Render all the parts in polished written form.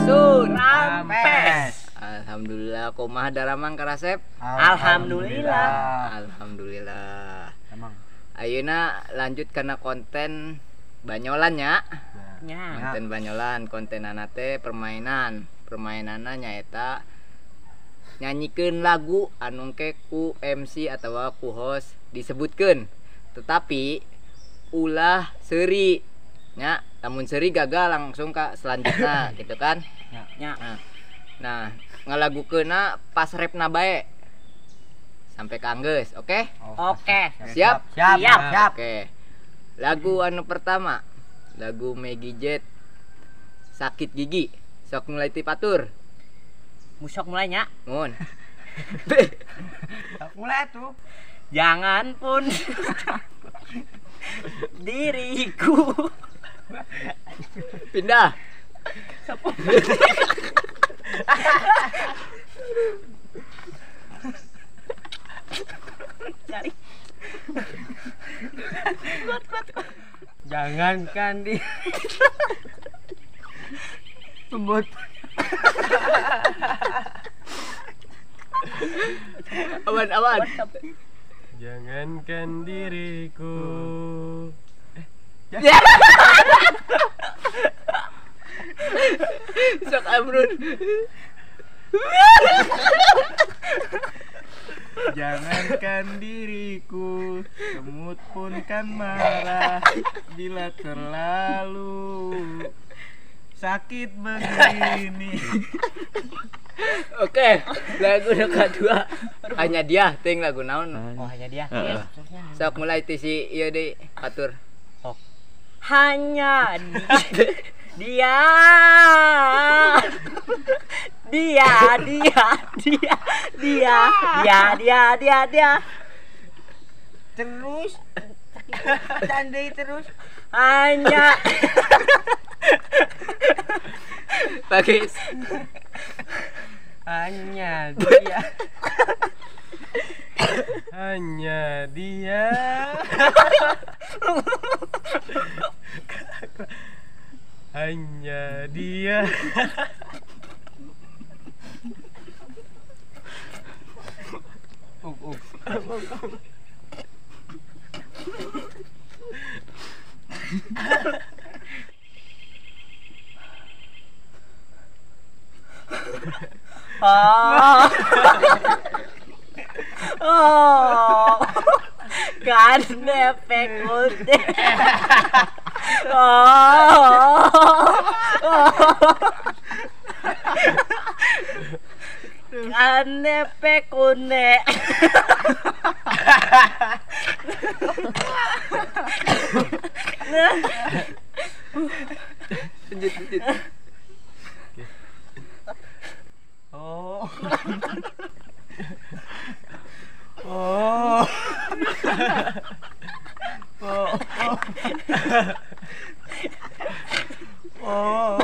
Sampurasun. Rampes. Alhamdulillah, kumaha daramang karasep? Alhamdulillah. Alhamdulillah. Emang. Ayeuna lanjut kana konten banyolan nya. Nya. Konten banyolan, kontenana teh permainan. Permainanna nyaeta nyanyikeun lagu anu engke ku MC atawa ku host disebutkeun. Tetapi ulah seuri nya, lamun seuri gagal langsung ka selanjutnya gitu kan. Nya. Nah, ngalagukeunna pas repna bae sampai ka anggeus, oke? Oke. Siap? Siap. Siap. Siap. Oke. Lagu anu pertama, lagu Meggy Z, Sakit Gigi. Sok mulai ti patur. Musok mulai nya. Mun. Mulai tuh. Jangan pun diriku. Pindah. Cari. Jangankan di sebut. Awan awan. Jangankan diriku. Ya. Sok Amrun. Jangankan diriku, semut pun kan marah bila terlalu sakit begini. Oke, lagu kedua hanya dia, ting lagu naon? Oh, hanya dia. Sok mulai ti si ieu deui atur. Sok. Hanya dia. Dia dia dia dia dia dia dia dia. Terus tandai terus. Hanya Bagus. Hanya dia. Hanya dia. Hanya dia. Uk uk. Oh. Oh. Kan efek ulti. Oh. Kan efek une. Lanjut, lanjut. Oh. Oh. Oh. Oh.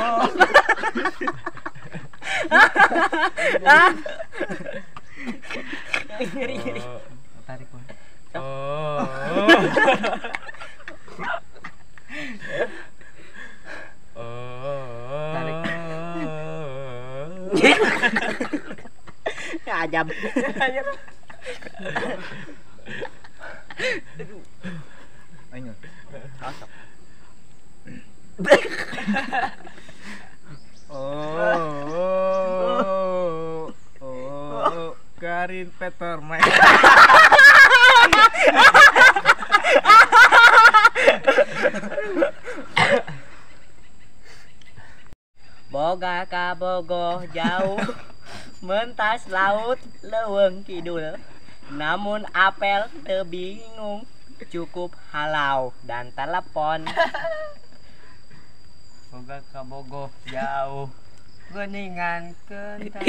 Ngeri ngeri. Tarik. Oh. Oh. Tarik. Ajab. Ayo. Oh, oh, oh, Karin Peter Main. Boga kabogoh jauh mentas laut leuweung kidul, namun apel teu bingung, cukup halau dan telepon. Boga kabogoh jauh geningan kentang.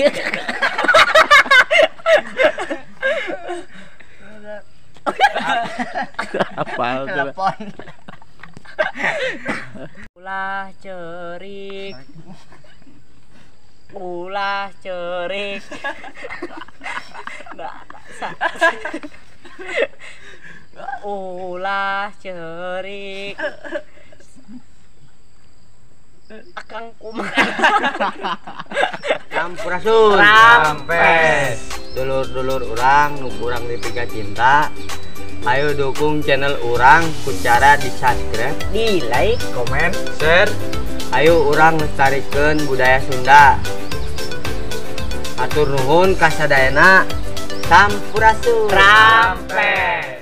Apal telepon. Ulah cerik. Ulah cerik. Ulah cerik. Akang kumaha. Sampurasun. Rampes. Dulur-dulur urang nu kurang dipika cinta. Ayo dukung channel urang ku cara di subscribe, Di like, Komen. Share. Ayo urang lestarikan budaya Sunda. Atur nuhun kasadayana. Sampurasun. Rampes.